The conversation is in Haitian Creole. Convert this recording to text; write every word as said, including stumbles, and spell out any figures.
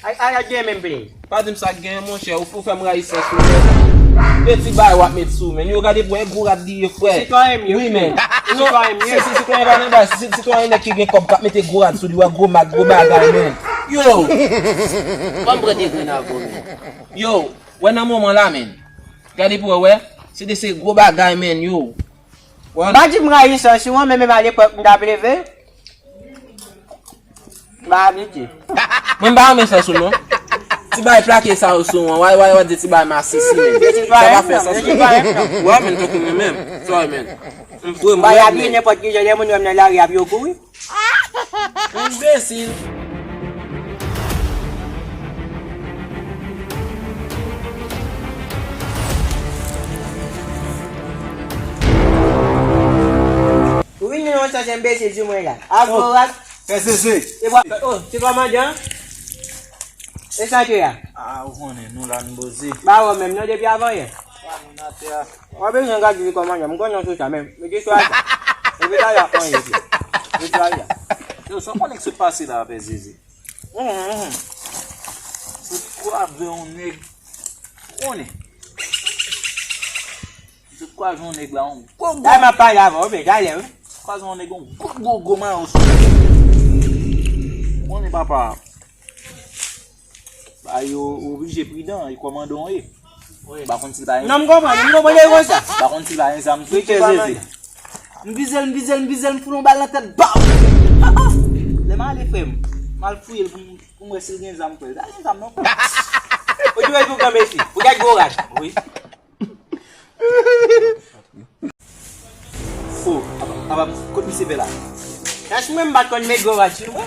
Ay, ay, ay, gen menm play. Pa di m sa k genyen, monchè. Ou, ou fè m rayi sèks ou, men. E ti bagay w ap met sou, men. Yo, gade pou e gwo rad li ye, frè. Sitwayen m ye. Wi, men. Sitwayen m ye. Si, si, sitwayen pa nan bagay. Si, sitwayen nèg ki gen kòb k ap mete gwo rad sou li, wè gwo mak, gwo bagay, men. Yo! Ban m pran de grenn avè w, men. Yo, wè nan moman la, men. Gade pou wè, wè. Se de se gwo bagay, men, yo. Wè. Pa di m rayi sèks ou, men menm alepòk m t ap leve. M pa abitye. Mwen m pa renmen sèks ou non. Ti bay plake sa yo sou mwen. Wè, wè, wè, di ti bay masisi, men. Sa pa fè sans. Wè, men tankou mwen menm. Sa wè, men. M frè, m bay abitye nenpòt ki jan, lè moun wè m nan lari ap yo kouri. Enbesil. Ou vin gen yon sans enbesil sou mwen la. Agoras. Fè sese. Se bwa, oh, se kòmandan. E sa ke a? Ah, ou konnen, nou la n poze. Ba wè menm non depi avan yè. Ba nou nan tè a. W ap bezwen gade li kòmandan, m konnen w sou sa menm. Mete sou a sa. Mete sa la, manje pi. Mete sa la. Yo, sa w konnen k sot pase la, pè Zeze? Mhm, mhm. Ou kwaze yon nèg. Ou konnen. Ou kwaze yon nèg la, yon gwo gwo. La m ap pale avè w, men, talè, wi. Kwaze yon nèg, yon gwo gwo gwo mayo sou. Ou konnen papa. Ba yo oblije pridan, e kòmandan w ye. Wi. M pa konn si l pa gen. Non, m konprann, m konprann, e konsa. M pa konn si l pa gen zam sou li. M vize l, m vize l, m vize l, m fout yon bal nan tèt, bam! Lè m ale, frè m, m al fouye l pou m, pou m wè si l gen zam, frè. L pa gen zam, non. Ou di wè pou granmesi, ou gad gwo rad. Wi. Oh, apa, apa, kot misye fè la? Kach mwen m pa t konn met gwo rad sou mwen.